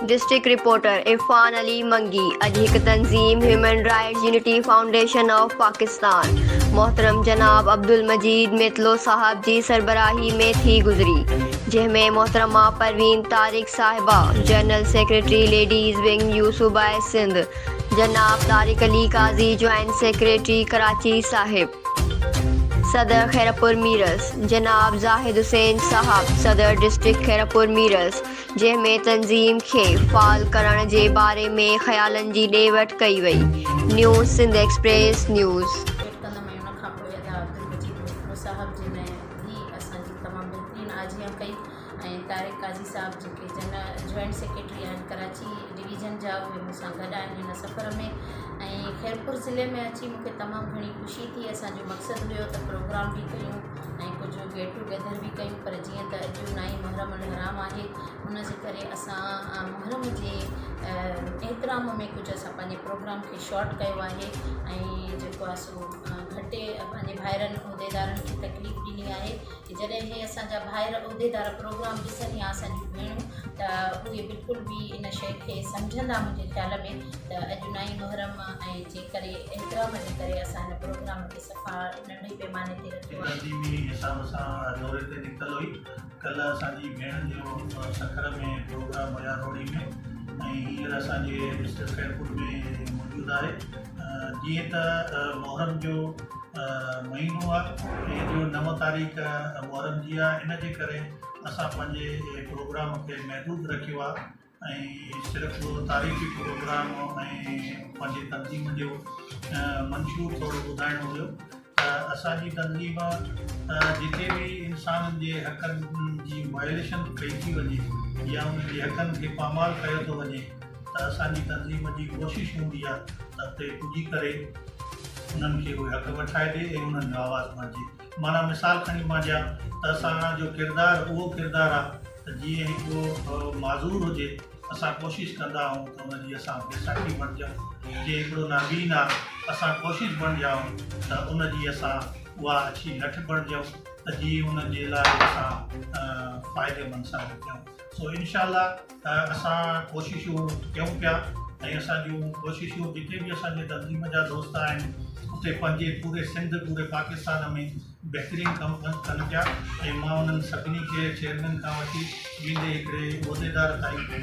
District reporter, Irfan Ali Mangi, اڄ هڪ تنظيم human rights unity foundation of Pakistan محترم جناب عبدالمجيد ميتلو صاحب جي سربراهي ۾ ٿي گذري جنهن ۾ محترمه پروين طارق صاحبه جنرل سيڪريٽري ليڊيز ونگ يو صوبه سنڌ جناب طارق علي قاضي جوائنٽ سيڪريٽري ڪراچي صاحب صدر خيرپور ميرس جناب زاهد حسين صاحب صدر ڊسٽرڪٽ خيرپور ميرس جنهن ۾ تنظيم کي فعال ڪرڻ جي باري ۾ خيالن جي ڏي وٺ ڪئي وئي نيوز سنڌ ايڪسپريس نيوز. ڀيٽ ڪندم ۽ ان کان پوء ادا عبدالمجيد ميتلو صاحب جنھن به اسان جي تمام بھترين آجيان ڪئي ۽ طارق قاضي صاحب جيڪي جن جوائنٽ سيڪريٽري آھن ڪراچي ڊويزن جا اھي مون سان گڏ آھن ھن سفر ۾ ۽ خيرپور ضلعي ۾ اچي مون کي تمام گهڻي خوشي ٿي اسان جو مقصد هيو ته پروگرام به ڪيون ۽ ڪجهه گيٽ ٽوگيدر به ڪيون پر جيئن ته اڄ نائين محرم الحرام آهي ان جي ڪري اسان محرم جي احترام ۾ ڪجهه اسان پنهنجي پروگرام کي شارٽ ڪيو آهي ۽ جيڪو آهي سو گهٽي پنهنجي ڀائرن عهديدارن کي تڪليف ڏني آهي جڏهن هي اسان جا ڀائر عهديدار پروگرام ڏسن يا اسان جون ڀيڻون ته اهي بلڪل به ان شيء کي سمجهندا منهنجي خيال ۾ ته اڄ نائين محرم ۽ جي ڪري احترام جي ڪري اسان هن پروگرام کي صفا ننڍي پيماني تي رکيو آهي. تنظيمي حساب سان دوري تي نڪتل هئي. ڪلهه اسان جي ڀيڻ جو سکر ۾ پروگرام هيا روهڙي ۾ ۽ هينئر اسان جي ڊسٽرڪٽ خيرپور ۾ موجود آهي. جيئن ته محرم جو مهينو آ ۽ جو نو تاريخ محرم جي آ ان جي ڪري اسان پنهنجي پروگرام کي محدود رکيو آ ۽ صرف تاريخي پروگرام ۽ پنهنجي تنظيم جو منشور ٿورو ٻڌائڻو هيو ته اسان جي تنظيم جتي به انسانن جي حقن جي وائليشن ڪئي ٿي وڃي يا انهن جي حقن کي پامال ڪيو ٿو وڃي ته اسان جي تنظيم جي ڪوشش هوندي آ ته اتي پڄي ڪري انهن کي اهي حق وٺائي ڏي ۽ انهن جو آواز بڻجي. معنيٰ مثال کڻي مان ڏيان ته اسان جو ڪردار اهو ڪردار آ ته جيئن هڪڙو معذور هجي اسان ڪوشش ڪندا آهيون ته ان جي اسان بيساکي بڻجون، جي هڪڙو نابين آ اسان ڪوشش بڻجائون ته ان جي اسان اها اڇي لٺ بڻجون ته جيئن ان جي لاء اسان فائديمند ثابت ٿيون. سو انشاء الله اسان ڪوششون ڪيون پيا ۽ اسان جون ڪوششون جتي به اسان جي تنظيم جا دوست آهن اتي پنهنجي پوري سنڌ پوري پاڪستان ۾ بهترين ڪم ڪن پيا ۽ مان انهن سڀني کي چيئرمين کان وٺي ويندي هڪڙي عهديدار تائين.